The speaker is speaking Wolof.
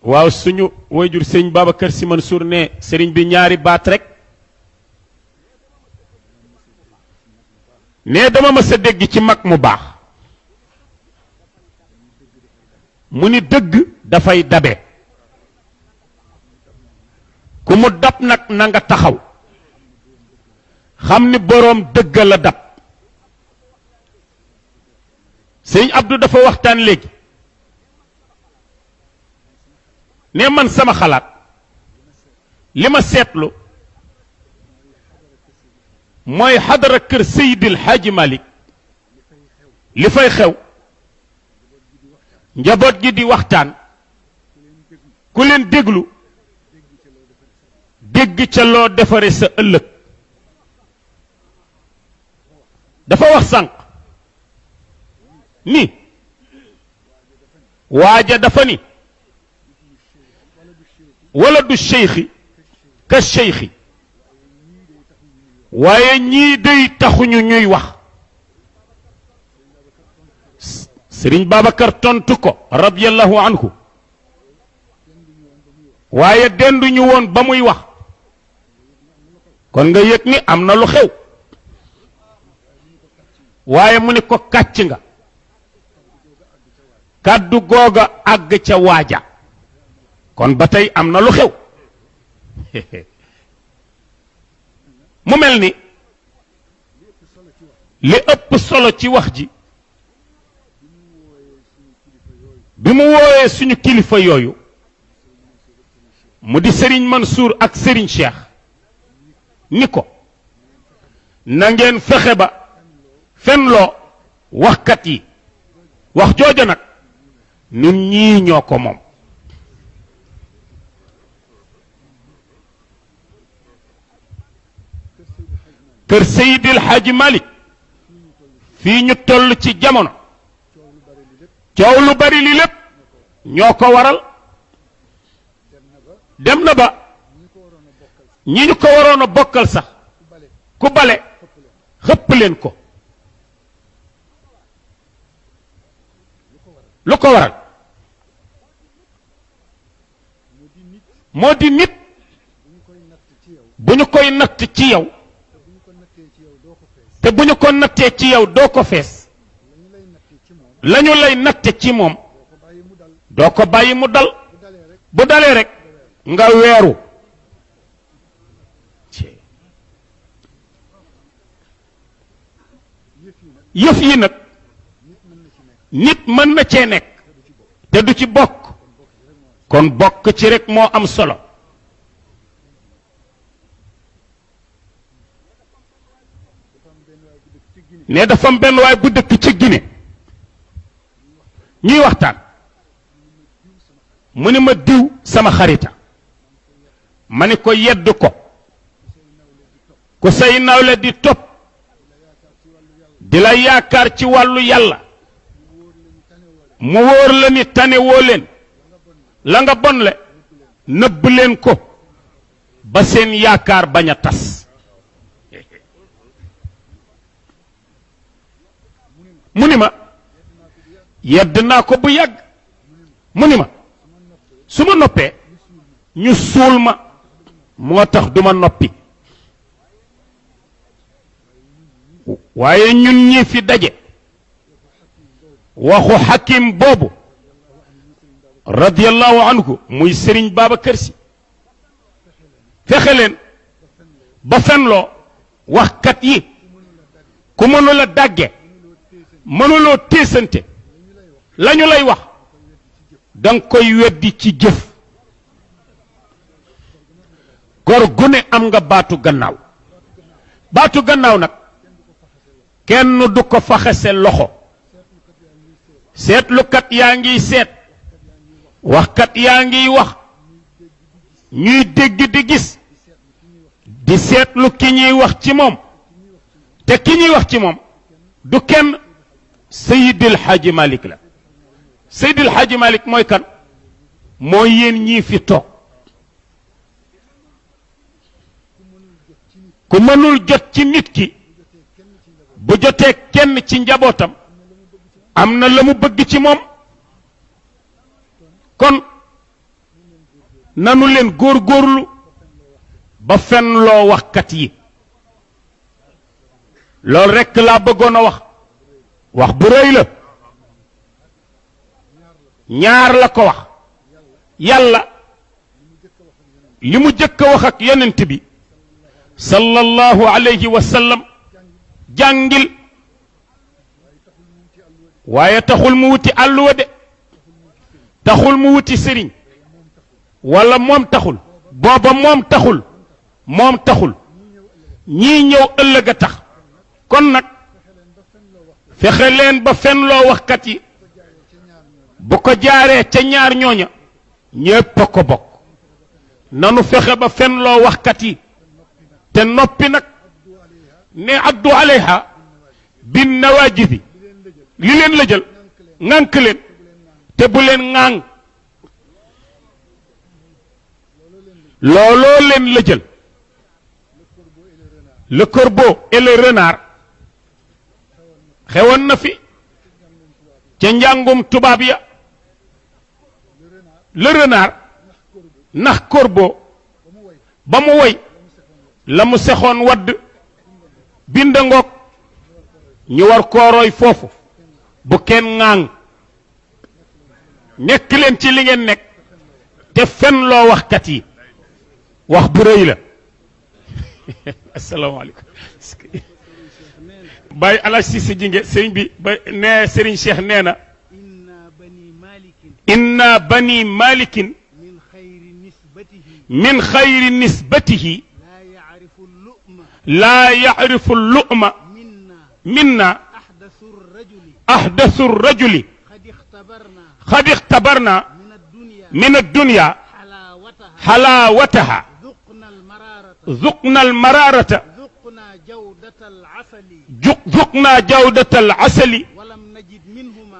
waaw suñu wayjur sëñ Babacar Sy Mansour ne sëriñ bi ñaari baat rek ne dama ma sa dégg ci mag mu baax mu ni dëgg dafay dabe ku mu dab nag na nga taxaw xam ni boroom dëgg la dab sëñ Abdou dafa waxtaan léegi ne man sama xalaat li ma seetlu mooy xadara kër Seydil Hadji Malick li fay xew njaboot gi di waxtaan ku leen déglu dégg ca loo defare sa ëllëg dafa wax sànq ni waaja dafa ni wala du cheikhi ka cheikhi waaye ñii day taxuñu ñuy wax sëriñ Babacar tontu ko radiyallahu anhu waaye denduñu woon ba muy wax kon nga yëg ni am na lu xew waaye mu ni ko kàcc nga kàddu googa àgg ca waaja kon ba tey am na lu xew mu mel ni li ëpp solo ci wax ji bi mu wooyee suñu kilifa yooyu mu di Serigne Mansour ak Serigne Cheikh ni ko na ngeen fexe ba fenloo waxkat yi wax jooja nag ñun ñii ñoo ko moom kër Seydil Hadji Malick fii ñu toll ci jamono coow lu bari li lépp ñoo ko waral dem na ba ñi ñu ko waroon a bokkal sax ku bale xëpp leen ko lu ko waral moo di nit bu ñu koy natt ci yow te bu ñu ko nattee ci yow doo ko fees lañu lay natte ci moom doo ko bàyyi mu dal bu dalee rek nga weeru yëf yi nag nit mën na cee nekk te du ci bokk kon bokk ci rek moo am solo ne dafa am benn waay bu dëkk ci Guinée ñuy waxtaan mu ni ma diw sama xarita ma ni ko yedd ko ku say nawle di topp di la yaakaar ci wàllu yàlla mu wóor la ni tane woo leen la nga bonle nëbb leen ko ba seen yaakaar bañ a tas mu ni ma yedd naa ko bu yàgg mu ni ma su ma noppee ñu suul ma moo tax duma noppi waaye ñun ñi fi daje waxu hakim boobu radiyallahu anhu muy Serigne Babacar Sy fexe leen ba fenloo waxkat yi ku mënula dàgge mënuloo téesante lañu lay wax danga koy weddi ci jëf gor gu ne am nga baatu gannaaw nag kenn du ko faxase loxo seetlukat yaa ngiy seet waxkat yaa ngiy wax ñuy dégg di gis di seetlu ki ñuy wax ci moom te ki ñuy wax ci moom du kenn Seydil Hadji Malick la Seydil Hadji Malick mooy kan mooy yéen ñii fi toog ku mënul jot ci nit ki bu jotee kenn ci njabootam am na la mu bëgg ci moom kon nanu leen góorgóorlu ba fenloo waxkat yi loolu rekk laa bëggoon a wax bu rëy la ñaar la ko wax yàlla li mu jëkk a wax ak yonent bi sallallahu alayhi wa sallam jàngil waaye taxul mu wuti àlluwa de taxul mu wuti sëriñ wala moom taxul booba moom taxul ñii ñëw ëllëg a tax kon nag fexe leen ba fenloo waxkat yi bu ko jaaree ca ñaar ñooña ñépp a ko bokk nanu fexe ba fenloo waxkat yi te noppi nag ne addu alayha bin nawajidi li leen la jël ŋànk leen te bu leen ŋàng looloo leen la jël le corbeau et le renard xewoon na fi ca njàngum tubaab ya le renard nax corbeau ba mu woy la mu sexoon wadd bind ngoog ñu war koorooy foofu bu kenn ŋàng nekk leen ci li ngeen nekk te fen loo waxkat yi wax bu rëy la asalaamaaleykum Baye Alaaji Cissé Jinge sëriñ bi ba nee sëriñ Cheikh nee na inna bani malikin min xayri nisbatihi laa yacrifu lu'ma minna ahdathu rajuli xad ixtabarna min addunya xalaawataha ذقنا المرارة ذقنا جودة العسل ولم نجد منهما